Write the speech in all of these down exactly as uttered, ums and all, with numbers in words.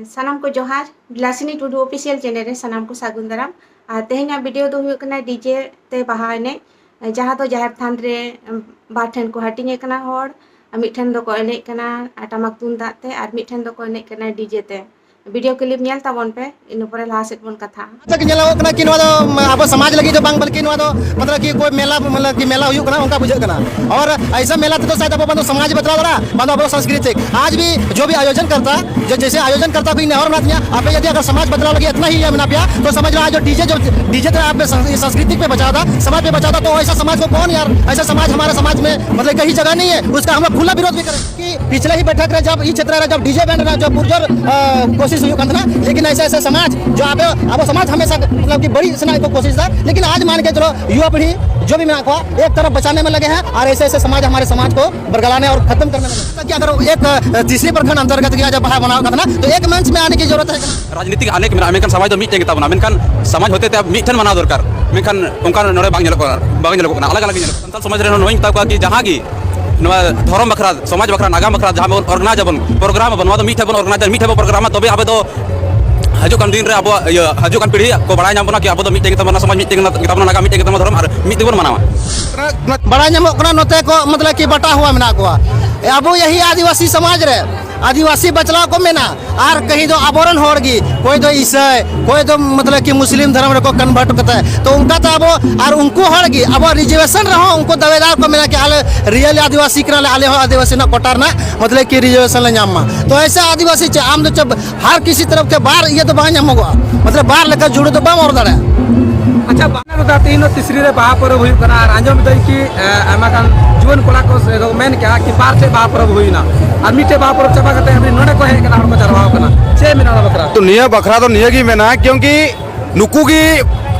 ᱥᱟᱱᱟᱢ ᱠᱚ ᱡᱚᱦᱟᱨ᱾ ᱵᱤᱞᱟᱥᱤᱱᱤ ᱴᱩᱰᱩ ᱚᱯᱷᱤᱥᱤᱭᱟᱞ ᱪᱮᱱᱮᱞ ᱨᱮ ᱥᱟᱱᱟᱢ ᱠᱚ ᱥᱟᱹᱜᱩᱱ ᱫᱟᱨᱟᱢ᱾ ᱟᱨ ᱛᱮᱦᱮᱧᱟᱜ ᱵᱷᱤᱰᱤᱭᱳ ᱫᱚ ᱦᱩᱭᱩᱜ ᱠᱟᱱᱟ ᱰᱤᱡᱮ ᱛᱮ ᱵᱟᱦᱟ ᱮᱱᱮᱡ, ᱡᱟᱦᱟᱸ ᱫᱚ ᱡᱟᱦᱮᱨ ᱛᱷᱟᱱ ᱨᱮ, ᱮᱢ, ᱵᱟᱨ ᱴᱷᱮᱱ ᱠᱚ ᱦᱟᱹᱴᱤᱧ ᱟᱠᱟᱱᱟ ᱦᱚᱲ᱾ ᱟᱨ ᱢᱤᱫ ᱴᱷᱮᱱ ᱫᱚᱠᱚ ᱮᱱᱮᱡ ᱠᱟᱱᱟ, ᱟᱨ ᱴᱟᱢᱟᱠ ᱛᱩᱢᱫᱟᱜ ᱛᱮ, ᱟᱨ ᱢᱤᱫ ᱴᱷᱮᱱ ᱫᱚᱠᱚ ᱮᱱᱮᱡ ᱠᱟᱱᱟ ᱰᱤᱡᱮ ᱛᱮ᱾ ᱵᱷᱤᱰᱤᱭᱳ ᱠᱞᱤᱯ ᱧᱮᱞ ᱛᱟᱵᱚᱱ ᱯᱮ, ᱤᱱᱟᱹ ᱯᱚᱨᱮ ᱞᱟᱦᱟ ᱥᱮᱫ ᱵᱚᱱ ᱠᱟᱛᱷᱟᱜᱼᱟ᱾ ᱛᱟᱠ ᱧᱮᱞᱚᱜᱚᱜ ᱠᱟᱱᱟ ᱠᱤ ᱱᱚᱣᱟ ᱫᱚ, ᱢ, ᱟᱵᱚ ᱥᱚᱢᱟᱡᱽ ᱞᱟᱹᱜᱤᱫ ᱫᱚ ᱵᱟᱝ, ᱵᱚᱞᱠᱤ ᱱᱚᱣᱟ ᱫᱚ ᱢᱚᱛᱞᱚᱵ ᱠᱤ ᱠᱚᱭ ᱢᱮᱞᱟ, ᱢᱚᱛᱞᱚᱵ ᱠᱤ ᱢᱮᱞᱟ ᱦᱩᱭᱩᱜ ᱠᱟᱱᱟ, ᱚᱱᱠᱟ ᱵᱩᱡᱷᱟᱹᱜ ᱠᱟᱱᱟ᱾ ᱟᱨ ᱟᱭᱥᱟ ᱢᱮᱞᱟ ᱛᱮᱫᱚ ᱥᱟᱭᱫ ᱟᱵᱚ ᱵᱟᱝ ᱫᱚ ᱥᱚᱢᱟᱡᱽ ᱵᱟᱛᱞᱟᱣ ᱫᱟᱲᱮᱭᱟᱜᱼᱟ, ᱵᱟᱝ ᱫᱚ ᱟᱵᱚ ᱥᱚᱝᱥᱠᱨᱤᱛᱤᱠ᱾ ᱟᱡ ᱵᱷᱤ ᱡᱚ ᱵᱷᱤ ᱟᱭᱳᱡᱚᱱ ᱠᱟᱨᱛᱟ, ᱡᱮ ᱡᱮᱥᱮ ᱟᱭᱳᱡᱚᱱ ᱠᱟᱨᱛᱟ ᱠᱚ ᱱᱮᱦᱚᱨ ᱢᱮᱱᱟᱜ ᱛᱤᱧᱟ, ᱟᱯᱮ ᱡᱩᱫᱤ ᱟᱜᱟᱨ ᱥᱚᱢᱟᱡᱽ ᱵᱟᱛᱞᱟᱣ ᱞᱟᱹᱜᱤᱫ ᱮᱛᱱᱟ ᱦᱤ ᱤᱭᱟᱹ ᱢᱮᱱᱟᱜ ᱯᱮᱭᱟ, ᱛᱚ ᱥᱚᱢᱟᱡᱽ ᱨᱮ ᱟᱡ ᱰᱤᱡᱮ ᱡᱚ, ᱰᱤᱡᱮ ᱛᱮ ᱟᱯᱮ ᱥᱚᱝ-, ᱥᱚᱝᱥᱠᱨᱤᱛᱤᱠ ᱯᱮ ᱵᱟᱪᱟᱣ ᱫᱟ, ᱥᱚᱢᱟᱡᱽ ᱯᱮ ᱵᱟᱪᱟᱣ ᱫᱟ, ᱛᱚ ᱟᱭᱥᱟ ᱥᱚᱢᱟᱡᱽ ᱠᱚ ᱠᱚᱱ ᱭᱟᱨ, ᱟᱭᱥᱟ ᱥᱚᱢᱟᱡᱽ ᱦᱟᱢᱟᱨᱟ ᱥᱚᱢᱟᱡᱽ ᱢᱮ ᱢᱚᱛᱞᱚᱵ ᱠᱟᱦᱤ ᱡᱟᱜᱟ ᱱᱟᱦᱤ ᱦᱮ, ᱩᱥᱠᱟ ᱦᱟᱢ ᱞᱚᱜ ᱠᱷᱩᱞᱟ ᱵᱤᱨᱳᱫᱷ ᱵᱷᱤ ᱠᱟᱨᱮᱸᱜᱮ᱾ ᱠᱤ ᱯᱤᱪᱷᱞᱮ ᱦᱤ ᱵᱮᱴᱷᱟᱠ ᱨᱮ ᱡᱟᱵ ᱤᱥ ᱪᱷᱮᱛᱨᱚ ᱨᱮ ᱡᱟᱵ ᱰᱤᱡᱮ ᱵᱮᱱᱰ ᱨᱮᱱᱟᱜ ᱡᱟᱵ ᱯᱩᱨᱡᱳᱨ, ᱟ, ᱠᱳᱥᱤᱥ ᱦᱩᱭᱩᱜ ᱠᱟᱱ ᱛᱟᱦᱮᱱᱟ, ᱞᱮᱠᱤᱱ ᱟᱭᱥᱟ ᱟᱭᱥᱟ ᱥᱚᱢᱟᱡᱽ ᱡᱚ ᱟᱵᱮ, ᱟᱵᱚ ᱥᱚᱢᱟᱡᱽ ᱦᱟᱢᱮᱥᱟ ᱢᱚᱛᱞᱚᱵ ᱠᱤ ᱵᱟᱹᱲᱤᱡ ᱥᱮᱱᱟᱜ ᱜᱮᱠᱚ ᱠᱳᱥᱤᱥ ᱫᱟ, ᱞᱮᱠᱤᱱ ᱟᱡ ᱢᱟᱱ ᱠᱮ ᱪᱚᱞᱚ ᱭᱩᱣᱟ ᱯᱤᱲᱦᱤ ᱡᱚ ᱵᱷᱤ ᱢᱮᱱᱟᱜ ᱠᱚᱣᱟ ᱮᱠ ᱛᱟᱨᱟᱯ ᱵᱟᱪᱟᱱᱮ ᱢᱮ ᱞᱟᱜᱮ ᱦᱮᱸ, ᱟᱨ ᱟᱭᱥᱟ ᱟᱭᱥᱟ ᱥᱚᱢᱟᱡᱽ ᱦᱟᱢᱟᱨᱮ ᱥᱚᱢᱟᱡᱽ ᱠᱚ ᱵᱚᱨᱜᱟᱞᱟᱱᱮ ᱟᱨ ᱠᱷᱟᱛᱢ ᱠᱟᱨᱱᱮ ᱢᱮ ᱞᱟᱜᱮ᱾ ᱛᱟᱠᱤ ᱟᱜᱟᱨ ᱮᱠ, ᱟ, ᱛᱤᱥᱨᱤ ᱯᱨᱚᱠᱷᱚᱸᱰ ᱟᱱᱛᱚᱨᱜᱚᱛ ᱜᱮ ᱡᱟᱵ ᱵᱟᱦᱟ ᱢᱟᱱᱟᱣ ᱠᱟᱱ ᱛᱟᱦᱮᱱᱟ, ᱛᱚ ᱮᱠ ᱢᱚᱧᱪ ᱢᱮ ᱟᱱᱮ ᱠᱤ ᱡᱚᱨᱩᱨᱚᱛ ᱛᱟᱦᱮᱸ ᱠᱟᱱᱟ᱾ ᱨᱟᱡᱽᱱᱤᱛᱤ ᱟᱱᱮᱠ ᱢᱮᱱᱟᱜᱼᱟ, ᱢᱮᱱᱠᱷᱟᱱ ᱥᱚᱢᱟᱡᱽ ᱫᱚ ᱢᱤᱫᱴᱮᱱ ᱜᱮ ᱛᱟᱵᱚᱱᱟ, ᱢᱮᱱᱠᱷᱟᱱ ᱥᱚᱢᱟᱡᱽ ᱦᱚᱛᱮ ᱛᱮ ᱢᱤᱫᱴᱷᱮᱱ ᱢᱟᱱᱟᱣ ᱫᱚᱨᱠᱟᱨ, ᱢᱮᱱᱠᱷᱟᱱ ᱚᱱᱠᱟ ᱱᱚᱰᱮ ᱵᱟᱝ ᱧᱮᱞᱚᱜ ᱠᱟᱱᱟ, ᱵᱟᱝ ᱧᱮᱞᱚᱜᱚᱜ ᱠᱟᱱᱟ, ᱟᱞᱟᱜᱽ ᱟᱞᱟᱜᱽ ᱜᱮ ᱧᱮᱞᱚᱜ ᱠᱟᱱᱟ᱾ ᱥᱟᱱᱛᱟᱲ ᱥᱚᱢᱟᱡᱽ ᱨᱮᱱ ᱱᱚᱣᱟᱧ ᱢᱮᱛᱟ ᱠᱚᱣᱟ ᱠᱤ ᱡᱟᱦᱟᱸ ᱜᱮ ᱱᱚᱣᱟ ᱫᱷᱚᱨᱚᱢ ᱵᱟᱠᱷᱨᱟ, ᱥᱚᱢᱟᱡᱽ ᱵᱟᱠᱷᱨᱟ, ᱱᱟᱜᱟᱢ ᱵᱟᱠᱷᱨᱟ ᱡᱟᱦᱟᱸ ᱵᱚᱱ ᱚᱨᱜᱟᱱᱟᱭᱤᱡᱽ ᱟᱵᱚᱱ, ᱯᱨᱳᱜᱨᱟᱢ ᱟᱵᱚᱱ, ᱱᱚᱣᱟ ᱫᱚ ᱢᱤᱫ ᱴᱷᱮᱱ ᱵᱚᱱ ᱚᱨᱜᱟᱱᱟᱭᱤᱡᱟ, ᱢᱤᱫ ᱴᱷᱮᱱ ᱵᱚᱱ ᱯᱨᱳᱜᱨᱟᱢᱟ, ᱛᱚᱵᱮ ᱟᱵᱚ ᱫᱚ ᱦᱤᱡᱩᱜ ᱠᱟᱱ ᱫᱤᱱ ᱨᱮ ᱟᱵᱚᱣᱟᱜ ᱤᱭᱟᱹ, ᱦᱤᱡᱩᱜ ᱠᱟᱱ ᱯᱤᱲᱦᱤ ᱠᱚ ᱵᱟᱲᱟᱭ ᱧᱟᱢ ᱵᱚᱱᱟ ᱠᱤ ᱟᱵᱚ ᱫᱚ ᱢᱤᱫᱴᱮᱱ ᱜᱮ ᱛᱟᱵᱚᱱᱟ ᱥᱚᱢᱟᱡᱽ, ᱢᱤᱫᱴᱮᱱ ᱜᱮ ᱛᱟᱵᱚᱱᱟ ᱱᱟᱜᱟᱢ, ᱢᱤᱫᱴᱮᱱ ᱜᱮ ᱛᱟᱵᱚᱱᱟ ᱫᱷᱚᱨᱚᱢ, ᱟᱨ ᱢᱤᱫ ᱛᱮᱵᱚᱱ ᱢᱟᱱᱟᱣᱟ᱾ ᱵᱟᱲᱟᱭ ᱧᱟᱢᱚᱜ ᱠᱟᱱᱟ ᱱᱚᱛᱮ ᱠᱚ ᱢᱚᱛᱞᱚᱵ ᱠᱤ ᱵᱟᱴᱟ ᱦᱩᱣᱟ ᱢᱮᱱᱟᱜ ᱠᱚᱣᱟ᱾ ᱟᱵᱚ ᱭᱟᱦᱤ ᱟᱹᱫᱤᱵᱟᱹᱥᱤ ᱥᱚᱢᱟᱡᱽ ᱨᱮ ᱟᱹᱫᱤᱵᱟᱹᱥᱤ ᱵᱟᱪᱞᱟᱣ ᱠᱚ ᱢᱮᱱᱟ, ᱟᱨ ᱠᱟᱹᱦᱤ ᱫᱚ ᱟᱵᱚᱨᱮᱱ ᱦᱚᱲ ᱜᱮ, ᱚᱠᱚᱭ ᱫᱚ ᱤᱥᱟᱹᱭ, ᱚᱠᱚᱭ ᱫᱚ ᱢᱚᱛᱞᱚᱵ ᱠᱤ ᱢᱩᱥᱞᱤᱢ ᱫᱷᱚᱨᱚᱢ ᱨᱮᱠᱚ ᱠᱚᱱᱵᱷᱟᱨᱴ ᱠᱟᱛᱮ, ᱛᱚ ᱚᱱᱠᱟᱛᱮ ᱟᱵᱚ ᱟᱨ ᱩᱱᱠᱩ ᱦᱚᱲ ᱜᱮ ᱟᱵᱚᱣᱟᱜ ᱨᱤᱡᱟᱨᱵᱷᱮᱥᱚᱱ ᱨᱮᱦᱚᱸ ᱩᱱᱠᱩ ᱫᱟᱣᱮᱫᱟᱨ ᱠᱚ ᱢᱮᱱᱟ ᱠᱤ ᱟᱞᱮ ᱨᱤᱭᱮᱞ ᱟᱹᱫᱤᱵᱟᱹᱥᱤ ᱠᱟᱱᱟᱞᱮ, ᱟᱞᱮ ᱦᱚᱸ ᱟᱹᱫᱤᱵᱟᱹᱥᱤ ᱨᱮᱱᱟᱜ ᱠᱚᱴᱟ ᱨᱮᱱᱟᱜ ᱢᱚᱛᱞᱚᱵ ᱠᱤ ᱨᱤᱡᱟᱨᱵᱷᱮᱥᱚᱱ ᱞᱮ ᱧᱟᱢ ᱢᱟ᱾ ᱛᱚ ᱮᱥᱮ ᱟᱹᱫᱤᱵᱟᱹᱥᱤ ᱪᱮᱫ ᱟᱢ ᱫᱚ ᱪᱮᱫ ᱦᱟᱨ ᱠᱤᱥᱤ ᱛᱚᱨᱚᱯ ᱛᱮ ᱵᱟᱨ ᱤᱭᱟᱹ ᱫᱚ ᱵᱟᱝ ᱧᱟᱢᱚᱜᱚᱜᱼᱟ, ᱢᱚᱛᱞᱚᱵ ᱵᱟᱨ ᱞᱮᱠᱟ ᱡᱩᱲᱩ ᱫᱚ ᱵᱟᱢ ᱚᱨ ᱫᱟᱲᱮᱭᱟᱜᱼᱟ᱾ ᱟᱪᱪᱷᱟ, ᱵᱟᱝ ᱫᱟᱫᱟ, ᱛᱮᱦᱮᱧ ᱫᱚ ᱛᱤᱥᱨᱤ ᱨᱮ ᱵᱟᱦᱟ ᱯᱚᱨᱚᱵᱽ ᱦᱩᱭᱩᱜ ᱠᱟᱱᱟ ᱟᱨ ᱟᱸᱡᱚᱢ ᱫᱟᱹᱧ ᱠᱤ, ᱮ, ᱟᱭᱢᱟ ᱜᱟᱱ ᱡᱩᱣᱟᱹᱱ ᱠᱚᱲᱟ ᱠᱚ ᱥᱮ ᱠᱚ ᱢᱮᱱ ᱠᱮᱜᱼᱟ ᱠᱤ ᱵᱟᱨ ᱥᱮᱫ ᱵᱟᱦᱟ ᱯᱚᱨᱚᱵᱽ ᱦᱩᱭᱱᱟ ᱟᱨ ᱢᱤᱫᱴᱮᱡ ᱵᱟᱦᱟ ᱯᱚᱨᱚᱵᱽ ᱪᱟᱵᱟ ᱠᱟᱛᱮ ᱟᱹᱰᱤ ᱱᱚᱰᱮ ᱠᱚ ᱦᱮᱡ ᱠᱟᱱᱟ, ᱦᱚᱲ ᱠᱚ ᱡᱟᱨᱣᱟ ᱠᱟᱱᱟ, ᱪᱮᱫ ᱢᱮᱱᱟ ᱚᱱᱟ ᱵᱟᱠᱷᱨᱟ? ᱛᱚ ᱱᱤᱭᱟᱹ ᱵᱟᱠᱷᱨᱟ ᱫᱚ ᱱᱤᱭᱟᱹ ᱜᱮ ᱢᱮᱱᱟ, ᱠᱤᱭᱚᱱᱠᱤ ᱱᱩᱠᱩ ᱜᱮ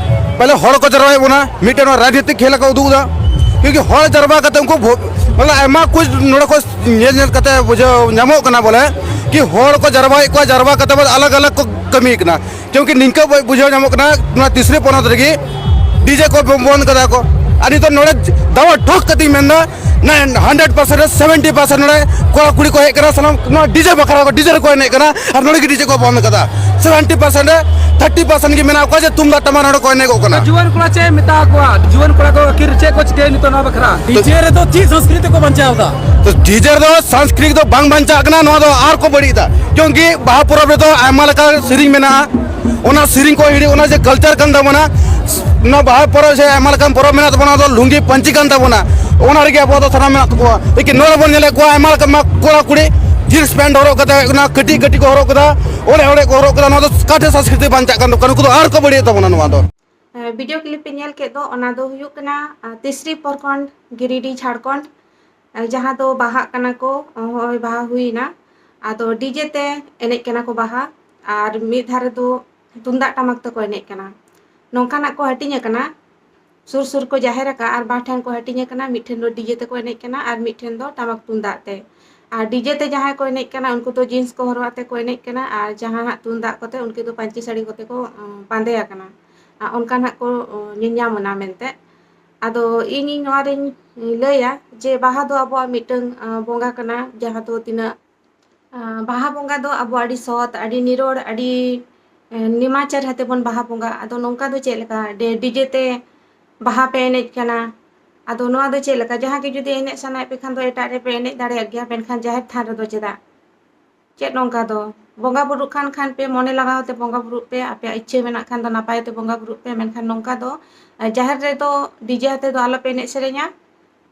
ᱯᱟᱦᱞᱮ ᱦᱚᱲ ᱠᱚ ᱡᱟᱨᱣᱟᱭᱮᱫ ᱵᱚᱱᱟ, ᱢᱤᱫᱴᱮᱱ ᱱᱚᱣᱟ ᱨᱟᱡᱽᱱᱤᱛᱤᱠ ᱠᱷᱮᱞ ᱠᱚ ᱩᱫᱩᱜ ᱮᱫᱟ, ᱠᱤᱭᱚᱱᱠᱤ ᱦᱚᱲ ᱡᱟᱨᱣᱟ ᱠᱟᱛᱮ ᱩᱱᱠᱩ ᱵᱷᱳ-, ᱢᱟᱱᱮ ᱟᱭᱢᱟ ᱠᱩᱪ ᱱᱚᱰᱮ ᱠᱚ ᱧᱮᱞ ᱧᱮᱞ ᱠᱟᱛᱮ ᱵᱩᱡᱷᱟᱹᱣ ᱧᱟᱢᱚᱜ ᱠᱟᱱᱟ ᱵᱚᱞᱮ ᱠᱤ ᱦᱚᱲ ᱠᱚ ᱡᱟᱨᱣᱟᱭᱮᱫ ᱠᱚᱣᱟ, ᱡᱟᱨᱣᱟ ᱠᱟᱛᱮ ᱵᱚᱞᱮ ᱟᱞᱟᱜᱽ ᱟᱞᱟᱜᱽ ᱠᱚ ᱠᱟᱹᱢᱤ ᱠᱟᱱᱟ᱾ ᱠᱤᱭᱚᱱᱠᱤ ᱱᱤᱝᱠᱟᱹ ᱵᱚ-, ᱵᱩᱡᱷᱟᱹᱣ ᱧᱟᱢᱚᱜ ᱠᱟᱱᱟ, ᱱᱚᱣᱟ ᱛᱤᱥᱨᱤ ᱯᱚᱱᱚᱛ ᱨᱮᱜᱮ ᱰᱤᱡᱮ ᱠᱚ ᱵᱚ-, ᱵᱚᱱᱫ ᱠᱟᱫᱟ ᱠᱚ᱾ ᱟᱨ ᱱᱤᱛᱚᱜ ᱱᱚᱰᱮ ᱫᱟᱣᱟ ᱴᱷᱚᱠ ᱠᱟᱛᱮᱧ ᱢᱮᱱᱫᱟ, ᱱᱟᱭᱤᱱ ᱦᱟᱱᱰᱨᱮᱰ ᱯᱟᱨᱥᱮᱱᱴ ᱨᱮ ᱥᱮᱵᱷᱮᱱᱴᱤ ᱯᱟᱨᱥᱮᱱᱴ ᱱᱚᱰᱮ ᱠᱚᱲᱟ ᱠᱩᱲᱤ ᱠᱚ ᱦᱮᱡ ᱠᱟᱱᱟ, ᱥᱟᱱᱟᱢ ᱱᱚᱣᱟ ᱰᱤᱡᱮ ᱵᱟᱠᱷᱨᱟ ᱠᱚ, ᱰᱤᱡᱮ ᱨᱮᱠᱚ ᱮᱱᱮᱡ ᱠᱟᱱᱟ, ᱟᱨ ᱱᱚᱰᱮ ᱜᱮ ᱰᱤᱡᱮ ᱠᱚ ᱵᱚᱱᱫ ᱠᱟᱫᱟ᱾ ᱥᱮᱵᱷᱮᱱᱴᱤ ᱯᱟᱨᱥᱮᱱᱴ ᱨᱮ ᱛᱷᱟᱨᱴᱤ ᱯᱟᱨᱥᱮᱱᱴ ᱜᱮ ᱢᱮᱱᱟᱜ ᱠᱚᱣᱟ ᱡᱮ ᱛᱩᱢᱫᱟᱜ ᱴᱟᱢᱟᱠ ᱱᱚᱰᱮ ᱠᱚ ᱮᱱᱮᱡᱚᱜ ᱠᱟᱱᱟ᱾ ᱡᱩᱣᱟᱹᱱ ᱠᱚᱲᱟ ᱪᱮᱫ ᱮᱢ ᱢᱮᱛᱟ ᱠᱚᱣᱟ? ᱡᱩᱣᱟᱹᱱ ᱠᱚᱲᱟ ᱠᱚ ᱟᱹᱠᱤᱨ ᱪᱮᱫ ᱠᱚ ᱪᱤᱠᱟᱹᱭᱟ ᱱᱤᱛᱚᱜ ᱱᱚᱣᱟ ᱵᱟᱠᱷᱨᱟ? ᱰᱤᱡᱮ ᱨᱮᱫᱚ ᱪᱮᱫ ᱥᱚᱝᱥᱠᱨᱤᱛᱤ ᱠᱚ ᱵᱟᱧᱪᱟᱣ ᱮᱫᱟ? ᱛᱚ ᱰᱤᱡᱮ ᱨᱮᱫᱚ ᱥᱚᱝᱥᱠᱨᱤᱛᱤ ᱫᱚ ᱵᱟᱝ ᱵᱟᱧᱪᱟᱜ ᱠᱟᱱᱟ, ᱱᱚᱣᱟ ᱫᱚ ᱟᱨ ᱠᱚ ᱵᱟᱹᱲᱤᱡ ᱮᱫᱟ᱾ ᱠᱤᱭᱚᱱᱠᱤ ᱵᱟᱦᱟ ᱯᱚᱨᱚᱵᱽ ᱨᱮᱫᱚ ᱟᱭᱢᱟ ᱞᱮᱠᱟ ᱥᱮᱨᱮᱧ ᱢᱮᱱᱟᱜᱼᱟ, ᱚᱱᱟ ᱥᱮᱨᱮᱧ ᱠᱚ ᱦᱤᱲᱤᱧ, ᱚᱱᱟ ᱡᱮ ᱠᱟᱞᱪᱟᱨ ᱠᱟᱱ ᱛᱟᱵᱚᱱᱟ, ᱱᱚᱣᱟ ᱵᱟᱦᱟ ᱯᱚᱨᱚᱵᱽ ᱥᱮ ᱟᱭᱢᱟ ᱞᱮᱠᱟᱱ ᱯᱚᱨᱚᱵᱽ ᱢᱮᱱᱟᱜ ᱛᱟᱵᱚᱱᱟ, ᱚᱱᱟ ᱫᱚ ᱞᱩᱝᱜᱤ ᱯᱟᱹᱧᱪᱤ ᱠᱟᱱ ᱛᱟᱵᱚᱱᱟ, ᱚᱱᱟ ᱨᱮᱜᱮ ᱟᱵᱚ ᱫᱚ ᱥᱟᱱᱟᱢ ᱢᱮᱱᱟᱜ ᱛᱟᱠᱚᱣᱟ᱾ ᱞᱮᱠᱤᱱ ᱱᱚᱰᱮ ᱵᱚᱱ ᱧᱮᱞᱮᱫ ᱠᱚᱣᱟ ᱟᱭᱢᱟ ᱞᱮᱠᱟᱱ ᱠᱚᱲᱟ ᱠᱩᱲᱤ ᱡᱤᱱᱥ ᱯᱮᱱᱴ ᱦᱚᱨᱚᱜ ᱠᱟᱛᱮ ᱚᱱᱟ ᱠᱟᱹᱴᱤᱡ ᱠᱟᱹᱴᱤᱡ ᱠᱚ ᱦᱚᱨᱚᱜ ᱠᱟᱫᱟ, ᱚᱲᱮᱡ ᱚᱲᱮᱡ ᱠᱚ ᱦᱚᱨᱚᱜ ᱠᱟᱫᱟ, ᱱᱚᱣᱟ ᱫᱚ ᱚᱠᱟᱴᱷᱮᱱ ᱥᱚᱝᱥᱠᱨᱤᱛᱤ ᱵᱟᱧᱪᱟᱜ ᱠᱟᱱ ᱛᱟᱵᱚᱱᱟ? ᱱᱩᱠᱩ ᱫᱚ ᱟᱨ ᱠᱚ ᱵᱟᱹᱲᱤᱡᱮᱫ ᱛᱟᱵᱚᱱᱟ ᱱᱚᱣᱟ ᱫᱚ᱾ ᱵᱷᱤᱰᱤᱭᱳ ᱠᱞᱤᱯ ᱯᱮ ᱧᱮᱞ ᱠᱮᱫ ᱫᱚ, ᱚᱱᱟ ᱫᱚ ᱦᱩᱭᱩᱜ ᱠᱟᱱᱟ ᱛᱤᱥᱨᱤ ᱯᱨᱚᱠᱷᱚᱸᱰ, ᱜᱤᱨᱤᱰᱤ, ᱡᱷᱟᱲᱠᱷᱚᱸᱰ᱾ ᱡᱟᱦᱟᱸ ᱫᱚ ᱵᱟᱦᱟᱜ ᱠᱟᱱᱟ ᱠᱚ, ᱦᱚᱸᱜᱼᱚᱭ ᱵᱟᱦᱟ ᱦᱩᱭᱱᱟ, ᱟᱫᱚ ᱰᱤᱡᱮ ᱛᱮ ᱮᱱᱮᱡ ᱠᱟᱱᱟ ᱠᱚ ᱵᱟᱦᱟ, ᱟᱨ ᱢᱤᱫ ᱫᱷᱟᱨᱮ ᱫᱚ ᱛᱩᱢᱫᱟᱜ ᱴᱟᱢᱟᱠ ᱛᱮᱠᱚ ᱮᱱᱮᱡ ᱠᱟᱱᱟ᱾ ᱱᱚᱝᱠᱟᱱᱟᱜ ᱠᱚ ᱦᱟᱹᱴᱤᱧ ᱟᱠᱟᱱᱟ, ᱥᱩᱨ ᱥᱩᱨ ᱠᱚ ᱡᱟᱦᱮᱨ ᱟᱠᱟᱫᱼᱟ, ᱟᱨ ᱵᱟᱨ ᱴᱷᱮᱱ ᱠᱚ ᱦᱟᱹᱴᱤᱧ ᱟᱠᱟᱱᱟ, ᱢᱤᱫ ᱴᱷᱮᱱ ᱫᱚ ᱰᱤᱡᱮ ᱛᱮᱠᱚ ᱮᱱᱮᱡ ᱠᱟᱱᱟ ᱟᱨ ᱢᱤᱫ ᱴᱷᱮᱱ ᱫᱚ ᱴᱟᱢᱟᱠ ᱛᱩᱢᱫᱟᱜ ᱛᱮ᱾ ᱟᱨ ᱰᱤᱡᱮ ᱛᱮ ᱡᱟᱦᱟᱸᱭ ᱠᱚ ᱮᱱᱮᱡ ᱠᱟᱱᱟ, ᱩᱱᱠᱩ ᱫᱚ ᱡᱤᱱᱥ ᱠᱚ ᱦᱚᱨᱚᱜ ᱟᱛᱮ ᱠᱚ ᱮᱱᱮᱡ ᱠᱟᱱᱟ, ᱟᱨ ᱡᱟᱦᱟᱸ ᱦᱟᱸᱜ ᱛᱩᱢᱫᱟᱜ ᱠᱚᱛᱮ, ᱩᱱᱠᱩ ᱫᱚ ᱯᱟᱹᱧᱪᱤ ᱥᱟᱹᱲᱤ ᱠᱚᱛᱮ ᱠᱚ, ᱚᱸ, ᱵᱟᱸᱫᱮ ᱟᱠᱟᱱᱟ᱾ ᱟᱨ ᱚᱱᱠᱟ ᱱᱟᱜ ᱠᱚ, ᱚᱸ, ᱧᱮᱧᱟᱢ ᱮᱱᱟ ᱢᱮᱱᱛᱮ᱾ ᱟᱫᱚ ᱤᱧᱤᱧ ᱱᱚᱣᱟ ᱨᱤᱧ ᱞᱟᱹᱭᱟ ᱡᱮ ᱵᱟᱦᱟ ᱫᱚ ᱟᱵᱚᱣᱟᱜ ᱢᱤᱫᱴᱟᱹᱝ, ᱟᱸ, ᱵᱚᱸᱜᱟ ᱠᱟᱱᱟ, ᱡᱟᱦᱟᱸ ᱫᱚ ᱛᱤᱱᱟᱹᱜ, ᱟᱸ, ᱵᱟᱦᱟ ᱵᱚᱸᱜᱟ ᱫᱚ ᱟᱵᱚ ᱟᱹᱰᱤ ᱥᱚᱛ, ᱟᱹᱰᱤ ᱱᱤᱨᱚᱲ, ᱟᱹᱰᱤ, ᱮᱸ, ᱱᱮᱢᱟᱪᱟᱨ ᱟᱛᱮ ᱵᱚᱱ ᱵᱟᱦᱟ ᱵᱚᱸᱜᱟ᱾ ᱟᱫᱚ ᱱᱚᱝᱠᱟ ᱫᱚ ᱪᱮᱫ ᱞᱮᱠᱟ? ᱰᱮ-, ᱰᱤᱡᱮ ᱛᱮ ᱵᱟᱦᱟ ᱯᱮ ᱮᱱᱮᱡ ᱠᱟᱱᱟ᱾ ᱟᱫᱚ ᱱᱚᱣᱟ ᱫᱚ ᱪᱮᱫ ᱞᱮᱠᱟ? ᱡᱟᱦᱟᱸ ᱜᱮ ᱡᱩᱫᱤ ᱮᱱᱮᱡ ᱥᱟᱱᱟᱭᱮᱫ ᱯᱮ ᱠᱷᱟᱱ ᱫᱚ ᱮᱴᱟᱜ ᱨᱮᱯᱮ ᱮᱱᱮᱡ ᱫᱟᱲᱮᱭᱟᱜ ᱜᱮᱭᱟ, ᱢᱮᱱᱠᱷᱟᱱ ᱡᱟᱦᱮᱨ ᱛᱷᱟᱱ ᱨᱮᱫᱚ ᱪᱮᱫᱟᱜ? ᱪᱮᱫ ᱱᱚᱝᱠᱟ ᱫᱚ? ᱵᱚᱸᱜᱟ ᱵᱩᱨᱩᱜ ᱠᱷᱟᱱ, ᱠᱷᱟᱱ ᱯᱮ ᱢᱚᱱᱮ ᱞᱟᱜᱟᱣ ᱛᱮ ᱵᱚᱸᱜᱟ ᱵᱩᱨᱩᱜ ᱯᱮ, ᱟᱯᱮᱭᱟᱜ ᱤᱪᱪᱷᱟᱹ ᱢᱮᱱᱟᱜ ᱠᱷᱟᱱ ᱫᱚ ᱱᱟᱯᱟᱭ ᱛᱮ ᱵᱚᱸᱜᱟ ᱵᱩᱨᱩᱜ ᱯᱮ, ᱢᱮᱱᱠᱷᱟᱱ ᱱᱚᱝᱠᱟ ᱫᱚ, ᱮ, ᱡᱟᱦᱮᱨ ᱨᱮᱫᱚ ᱰᱤᱡᱮ ᱟᱛᱮ ᱫᱚ ᱟᱞᱚᱯᱮ ᱮᱱᱮᱡ ᱥᱮᱨᱮᱧᱟ᱾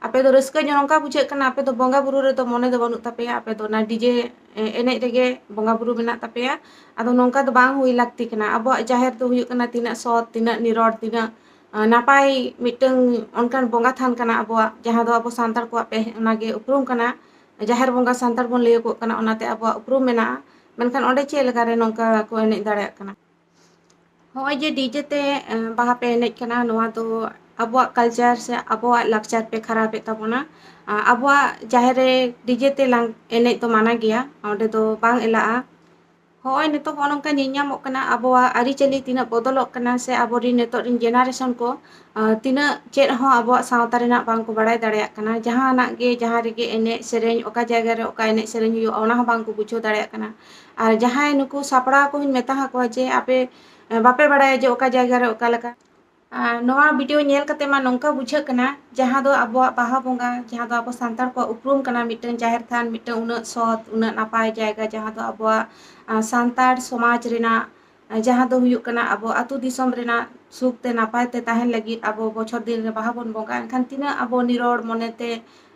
ᱟᱯᱮ ᱫᱚ ᱨᱟᱹᱥᱠᱟᱹ ᱧᱚᱜ ᱱᱚᱝᱠᱟ ᱵᱩᱡᱷᱟᱹᱜ ᱠᱟᱱᱟ, ᱟᱯᱮ ᱫᱚ ᱵᱚᱸᱜᱟ ᱵᱩᱨᱩ ᱨᱮᱫᱚ ᱢᱚᱱᱮ ᱫᱚ ᱵᱟᱹᱱᱩᱜ ᱛᱟᱯᱮᱭᱟ, ᱟᱯᱮ ᱫᱚ ᱚᱱᱟ ᱰᱤᱡᱮ, ᱮ, ᱮᱱᱮᱡ ᱨᱮᱜᱮ ᱵᱚᱸᱜᱟ ᱵᱩᱨᱩ ᱢᱮᱱᱟᱜ ᱛᱟᱯᱮᱭᱟ᱾ ᱟᱫᱚ ᱱᱚᱝᱠᱟ ᱫᱚ ᱵᱟᱝ ᱦᱩᱭ ᱞᱟᱹᱠᱛᱤ ᱠᱟᱱᱟ᱾ ᱟᱵᱚᱣᱟᱜ ᱡᱟᱦᱮᱨ ᱫᱚ ᱦᱩᱭᱩᱜ ᱠᱟᱱᱟ ᱛᱤᱱᱟᱹᱜ ᱥᱚᱛ, ᱛᱤᱱᱟᱹᱜ ᱱᱤᱨᱚᱲ, ᱛᱤᱱᱟᱹᱜ, ᱮ, ᱱᱟᱯᱟᱭ ᱢᱤᱫᱴᱟᱹᱝ ᱚᱱᱠᱟᱱ ᱵᱚᱸᱜᱟ ᱛᱷᱟᱱ ᱠᱟᱱᱟ ᱟᱵᱚᱣᱟᱜ, ᱡᱟᱦᱟᱸ ᱫᱚ ᱟᱵᱚ ᱥᱟᱱᱛᱟᱲ ᱠᱚᱣᱟᱜ ᱯᱮ-, ᱚᱱᱟᱜᱮ ᱩᱯᱨᱩᱢ ᱠᱟᱱᱟ᱾ ᱡᱟᱦᱮᱨ ᱵᱚᱸᱜᱟ ᱥᱟᱱᱛᱟᱲ ᱵᱚᱱ ᱞᱟᱹᱭᱟᱠᱚ ᱠᱟᱱᱟ, ᱚᱱᱟᱛᱮ ᱟᱵᱚᱣᱟᱜ ᱩᱯᱨᱩᱢ ᱢᱮᱱᱟᱜᱼᱟ᱾ ᱢᱮᱱᱠᱷᱟᱱ ᱚᱸᱰᱮ ᱪᱮᱫ ᱞᱮᱠᱟᱨᱮ ᱱᱚᱝᱠᱟ ᱠᱚ ᱮᱱᱮᱡ ᱫᱟᱲᱮᱭᱟᱜ ᱠᱟᱱᱟ? ᱦᱚᱸᱜᱼᱚᱭ ᱡᱮ ᱰᱤᱡᱮ ᱛᱮ, ᱮ, ᱵᱟᱦᱟ ᱯᱮ ᱮᱱᱮᱡ ᱠᱟᱱᱟ, ᱱᱚᱣᱟ ᱫᱚ ᱟᱵᱚᱣᱟᱜ ᱠᱟᱞᱪᱟᱨ ᱥᱮ ᱟᱵᱚᱣᱟᱜ ᱞᱟᱠᱪᱟᱨ ᱯᱮ ᱠᱷᱟᱨᱟᱯᱮᱫ ᱛᱟᱵᱚᱱᱟ᱾ ᱟ, ᱟᱵᱚᱣᱟᱜ ᱡᱟᱦᱮᱨ ᱨᱮ ᱰᱤᱡᱮ ᱛᱮ ᱞᱟᱝ ᱮᱱᱮᱡ ᱫᱚ ᱢᱟᱱᱟ ᱜᱮᱭᱟ, ᱚᱸᱰᱮ ᱫᱚ ᱵᱟᱝ ᱮᱞᱟᱜᱼᱟ᱾ ᱦᱚᱸᱜᱼᱚᱭ ᱱᱤᱛᱚᱜ ᱦᱚᱸᱜᱼᱚ ᱱᱚᱝᱠᱟ ᱧᱮᱞ ᱧᱟᱢᱚᱜ ᱠᱟᱱᱟ, ᱟᱵᱚᱣᱟᱜ ᱟᱹᱨᱤᱪᱟᱹᱞᱤ ᱛᱤᱱᱟᱹᱜ ᱵᱚᱫᱚᱞᱚᱜ ᱠᱟᱱᱟ, ᱥᱮ ᱟᱵᱚᱨᱮᱱ ᱱᱤᱛᱚᱜ ᱨᱮᱱ generation ᱠᱚ, ᱟᱸ, ᱛᱤᱱᱟᱹᱜ ᱪᱮᱫ ᱦᱚᱸ ᱟᱵᱚᱣᱟᱜ ᱥᱟᱶᱛᱟ ᱨᱮᱱᱟᱜ ᱵᱟᱝ ᱠᱚ ᱵᱟᱲᱟᱭ ᱫᱟᱲᱮᱭᱟᱜ ᱠᱟᱱᱟ᱾ ᱡᱟᱦᱟᱱᱟᱜ ᱜᱮ, ᱡᱟᱦᱟᱸ ᱨᱮᱜᱮ ᱮᱱᱮᱡ ᱥᱮᱨᱮᱧ, ᱚᱠᱟ ᱡᱟᱭᱜᱟ ᱨᱮ ᱚᱠᱟ ᱮᱱᱮᱡ ᱥᱮᱨᱮᱧ ᱦᱩᱭᱩᱜᱼᱟ, ᱚᱱᱟ ᱦᱚᱸ ᱵᱟᱝ ᱠᱚ ᱵᱩᱡᱷᱟᱹᱣ ᱫᱟᱲᱮᱭᱟᱜ ᱠᱟᱱᱟ᱾ ᱟᱨ ᱡᱟᱦᱟᱸᱭ ᱱᱩᱠᱩ ᱥᱟᱯᱲᱟᱣ ᱠᱚᱦᱚᱸᱧ ᱢᱮᱛᱟ ᱟᱠᱚᱣᱟ ᱡᱮ, "ᱟᱯᱮ, ᱮᱸ, ᱵᱟᱯᱮ ᱵᱟᱲᱟᱭᱟ ᱡᱮ ᱚᱠᱟ ᱡᱟᱭᱜᱟ ᱨᱮ ᱚᱠᱟ ᱞᱮᱠᱟ?" ᱟᱨ ᱱᱚᱣᱟ video ᱧᱮᱞ ᱠᱟᱛᱮ ᱢᱟ ᱱᱚᱝᱠᱟ ᱵᱩᱡᱷᱟᱹᱜ ᱠᱟᱱᱟ, ᱡᱟᱦᱟᱸ ᱫᱚ ᱟᱵᱚᱣᱟᱜ ᱵᱟᱦᱟ ᱵᱚᱸᱜᱟ, ᱡᱟᱦᱟᱸ ᱫᱚ ᱟᱵᱚ ᱥᱟᱱᱛᱟᱲ ᱠᱚᱣᱟᱜ ᱩᱯᱨᱩᱢ ᱠᱟᱱᱟ, ᱢᱤᱫᱴᱟᱝ ᱡᱟᱦᱮᱨ ᱛᱷᱟᱱ, ᱢᱤᱫᱴᱟᱝ ᱩᱱᱟᱹᱜ ᱥᱚᱛ, ᱩᱱᱟᱹᱜ ᱱᱟᱯᱟᱭ ᱡᱟᱭᱜᱟ, ᱡᱟᱦᱟᱸ ᱫᱚ ᱟᱵᱚᱣᱟᱜ, ᱟᱸ, ᱥᱟᱱᱛᱟᱲ ᱥᱚᱢᱟᱡᱽ ᱨᱮᱱᱟᱜ, ᱟᱸ, ᱡᱟᱦᱟᱸ ᱫᱚ ᱦᱩᱭᱩᱜ ᱠᱟᱱᱟ ᱟᱵᱚ ᱟᱹᱛᱩ ᱫᱤᱥᱚᱢ ᱨᱮᱱᱟᱜ ᱥᱩᱠ ᱛᱮ ᱱᱟᱯᱟᱭ ᱛᱮ ᱛᱟᱦᱮᱱ ᱞᱟᱹᱜᱤᱫ ᱟᱵᱚ ᱵᱚᱪᱷᱚᱨ ᱫᱤᱱ ᱨᱮ ᱵᱟᱦᱟ ᱵᱚᱱ ᱵᱚᱸᱜᱟᱜᱼᱟ᱾ ᱮᱱᱠᱷᱟᱱ ᱛᱤᱱᱟᱹᱜ ᱟᱵᱚ ᱱᱤᱨᱚᱲ ᱢᱚᱱᱮ ᱛᱮ,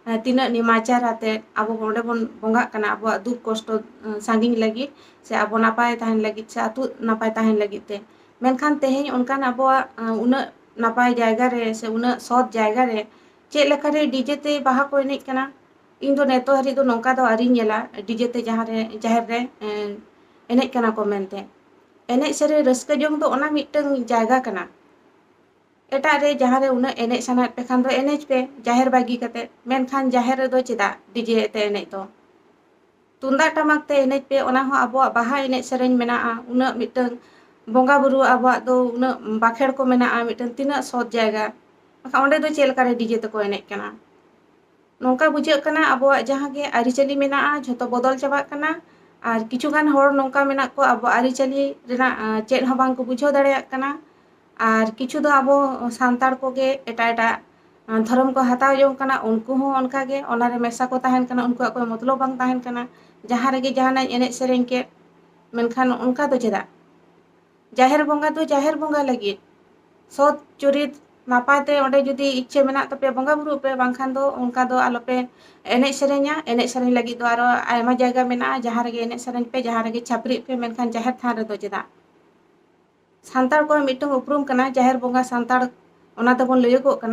ᱟᱸ, ᱛᱤᱱᱟᱹᱜ ᱱᱮᱢᱟᱪᱟᱨ ᱟᱛᱮ ᱟᱵᱚ ᱚᱸᱰᱮ ᱵᱚᱱ ᱵᱚᱸᱜᱟᱜ ᱠᱟᱱᱟ ᱟᱵᱚᱣᱟᱜ ᱫᱩᱠ ᱠᱚᱥᱴᱚ, ᱟᱸ, ᱥᱟᱺᱜᱤᱧ ᱞᱟᱹᱜᱤᱫ, ᱥᱮ ᱟᱵᱚ ᱱᱟᱯᱟᱭ ᱛᱟᱦᱮᱱ ᱞᱟᱹᱜᱤᱫ, ᱥᱮ ᱟᱹᱛᱩ ᱱᱟᱯᱟᱭ ᱛᱟᱦᱮᱱ ᱞᱟᱹᱜᱤᱫ ᱛᱮ᱾ ᱢᱮᱱᱠᱷᱟᱱ ᱛᱮᱦᱮᱧ ᱚᱱᱠᱟᱱ ᱟᱵᱚᱣᱟᱜ, ᱟᱸ, ᱩᱱᱟᱹᱜ ᱱᱟᱯᱟᱭ ᱡᱟᱭᱜᱟ ᱨᱮ ᱥᱮ ᱩᱱᱟᱹᱜ ᱥᱚᱛ ᱡᱟᱭᱜᱟ ᱨᱮ ᱪᱮᱫ ᱞᱮᱠᱟᱨᱮ DJ ᱛᱮ ᱵᱟᱦᱟ ᱠᱚ ᱮᱱᱮᱡ ᱠᱟᱱᱟ? ᱤᱧ ᱫᱚ ᱱᱤᱛᱚᱜ ᱦᱟᱹᱨᱤᱡ ᱫᱚ ᱱᱚᱝᱠᱟ ᱫᱚ ᱟᱹᱣᱨᱤᱧ ᱧᱮᱞᱟ, DJ ᱛᱮ ᱡᱟᱦᱟᱸ ᱨᱮ, ᱡᱟᱦᱮᱨ ᱨᱮ, ᱮᱸ, ᱮᱱᱮᱡ ᱠᱟᱱᱟ ᱠᱚ ᱢᱮᱱᱛᱮ᱾ ᱮᱱᱮᱡ ᱥᱮᱨᱮᱧ ᱨᱟᱹᱥᱠᱟᱹ ᱡᱚᱝ ᱫᱚ ᱚᱱᱟ ᱢᱤᱫᱴᱟᱝ ᱡᱟᱭᱜᱟ ᱠᱟᱱᱟ᱾ ᱮᱴᱟᱜ ᱨᱮ ᱡᱟᱦᱟᱸ ᱨᱮ ᱩᱱᱟᱹᱜ ᱮᱱᱮᱡ ᱥᱟᱱᱟᱭᱮᱫ ᱯᱮ ᱠᱷᱟᱱ ᱫᱚ ᱮᱱᱮᱡ ᱯᱮ, ᱡᱟᱦᱮᱨ ᱵᱟᱹᱜᱤ ᱠᱟᱛᱮ, ᱢᱮᱱᱠᱷᱟᱱ ᱡᱟᱦᱮᱨ ᱨᱮᱫᱚ ᱪᱮᱫᱟᱜ DJ ᱛᱮ ᱮᱱᱮᱡ ᱫᱚ? ᱛᱩᱢᱫᱟᱜ ᱴᱟᱢᱟᱠ ᱛᱮ ᱮᱱᱮᱡ ᱯᱮ, ᱚᱱᱟ ᱦᱚᱸ ᱟᱵᱚᱣᱟᱜ ᱵᱟᱦᱟ ᱮᱱᱮᱡ ᱥᱮᱨᱮᱧ ᱢᱮᱱᱟᱜᱼᱟ, ᱩᱱᱟᱹᱜ ᱢᱤᱫᱴᱟᱝ ᱵᱚᱸᱜᱟ ᱵᱩᱨᱩ ᱟᱵᱚᱣᱟᱜ ᱫᱚ ᱩᱱᱟᱹᱜ ᱵᱟᱠᱷᱮᱲ ᱠᱚ ᱢᱮᱱᱟᱜᱼᱟ, ᱢᱤᱫᱴᱟᱝ ᱛᱤᱱᱟᱹᱜ ᱥᱚᱛ ᱡᱟᱭᱜᱟ, ᱢᱮᱱᱠᱷᱟᱱ ᱚᱸᱰᱮ ᱫᱚ ᱪᱮᱫ ᱞᱮᱠᱟᱨᱮ DJ ᱛᱮᱠᱚ ᱮᱱᱮᱡ ᱠᱟᱱᱟ? ᱱᱚᱝᱠᱟ ᱵᱩᱡᱷᱟᱹᱜ ᱠᱟᱱᱟ ᱟᱵᱚᱣᱟᱜ ᱡᱟᱦᱟᱸ ᱜᱮ ᱟᱹᱨᱤᱪᱟᱹᱞᱤ ᱢᱮᱱᱟᱜᱼᱟ ᱡᱷᱚᱛᱚ ᱵᱚᱫᱚᱞ ᱪᱟᱵᱟᱜ ᱠᱟᱱᱟ᱾ ᱟᱨ ᱠᱤᱪᱷᱩ ᱜᱟᱱ ᱦᱚᱲ ᱱᱚᱝᱠᱟ ᱢᱮᱱᱟᱜ ᱠᱚᱣᱟ ᱟᱵᱚ ᱟᱹᱨᱤᱪᱟᱹᱞᱤ ᱨᱮᱱᱟᱜ, ᱟᱸ, ᱪᱮᱫ ᱦᱚᱸ ᱵᱟᱝ ᱠᱚ ᱵᱩᱡᱷᱟᱹᱣ ᱫᱟᱲᱮᱭᱟᱜ ᱠᱟᱱᱟ᱾ ᱟᱨ ᱠᱤᱪᱷᱩ ᱫᱚ ᱟᱵᱚ ᱥᱟᱱᱛᱟᱲ ᱠᱚᱜᱮ ᱮᱴᱟᱜ ᱮᱴᱟᱜ, ᱟᱸ, ᱫᱷᱚᱨᱚᱢ ᱠᱚ ᱦᱟᱛᱟᱣ ᱡᱚᱝ ᱠᱟᱱᱟ, ᱩᱱᱠᱩ ᱦᱚᱸ ᱚᱱᱠᱟ ᱜᱮ ᱚᱱᱟ ᱨᱮ ᱢᱮᱥᱟ ᱠᱚ ᱛᱟᱦᱮᱱ ᱠᱟᱱᱟ, ᱩᱱᱠᱩᱣᱟᱜ ᱠᱳᱱᱳ ᱢᱚᱛᱞᱚᱵ ᱵᱟᱝ ᱛᱟᱦᱮᱱ ᱠᱟᱱᱟ᱾ ᱡᱟᱦᱟᱸ ᱨᱮᱜᱮ ᱡᱟᱦᱟᱱᱟᱜ ᱮᱱᱮᱡ ᱥᱮᱨᱮᱧ ᱠᱮᱫ, ᱢᱮᱱᱠᱷᱟᱱ ᱚᱱᱠᱟ ᱫᱚ ᱪᱮᱫᱟᱜ? ᱡᱟᱦᱮᱨ ᱵᱚᱸᱜᱟ ᱫᱚ ᱡᱟᱦᱮᱨ ᱵᱚᱸᱜᱟ ᱞᱟᱹᱜᱤᱫ, ᱥᱚᱛ ᱪᱚᱨᱤᱛ ᱱᱟᱯᱟᱭ ᱛᱮ ᱚᱸᱰᱮ ᱡᱩᱫᱤ ᱤᱪᱪᱷᱟᱹ ᱢᱮᱱᱟᱜ ᱛᱟᱯᱮᱭᱟ ᱵᱚᱸᱜᱟ ᱵᱩᱨᱩᱜ ᱯᱮ, ᱵᱟᱝᱠᱷᱟᱱ ᱫᱚ ᱚᱱᱠᱟ ᱫᱚ ᱟᱞᱚᱯᱮ ᱮᱱᱮᱡ ᱥᱮᱨᱮᱧᱟ᱾ ᱮᱱᱮᱡ ᱥᱮᱨᱮᱧ ᱞᱟᱹᱜᱤᱫ ᱫᱚ ᱟᱨᱚ ᱟᱭᱢᱟ ᱡᱟᱭᱜᱟ ᱢᱮᱱᱟᱜᱼᱟ, ᱡᱟᱦᱟᱸ ᱨᱮᱜᱮ ᱮᱱᱮᱡ ᱥᱮᱨᱮᱧ ᱯᱮ, ᱡᱟᱦᱟᱸ ᱨᱮᱜᱮ ᱪᱷᱟᱹᱯᱨᱤᱜ ᱯᱮ, ᱢᱮᱱᱠᱷᱟᱱ ᱡᱟᱦᱮᱨ ᱛᱷᱟᱱ ᱨᱮᱫᱚ ᱪᱮᱫᱟᱜ? ᱥᱟᱱᱛᱟᱲ ᱠᱚᱣᱟᱜ ᱢᱤᱫᱴᱟᱝ ᱩᱯᱨᱩᱢ ᱠᱟᱱᱟ ᱡᱟᱦᱮᱨ ᱵᱚᱸᱜᱟ ᱥᱟᱱᱛᱟᱲ, ᱚᱱᱟ ᱛᱮᱵᱚᱱ ᱞᱟᱹᱭᱟᱹᱜᱚᱜ ᱠᱟᱱᱟ᱾